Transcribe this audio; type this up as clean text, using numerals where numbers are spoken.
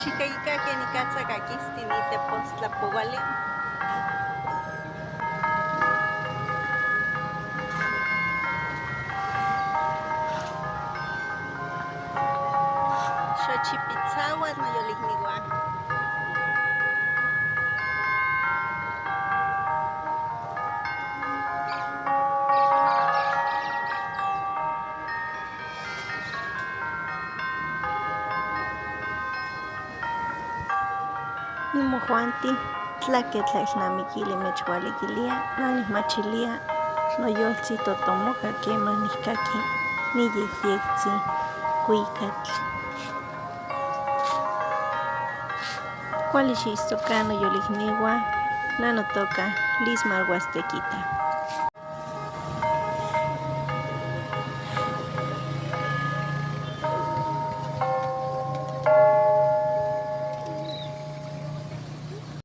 Xicaquica quenicatza caquisti ni tepostlapohuali. Xochipitzahuatl noyolicnihua. Imojuanti tlaque tlailnamiquili mechhualiquilia, na nijmachilía noyoltzi totomoca quema nijcaqui ni yejyectzi cuicatl. Cuali xiitztoca noyolicnihua, na notoca Liz Huastequita.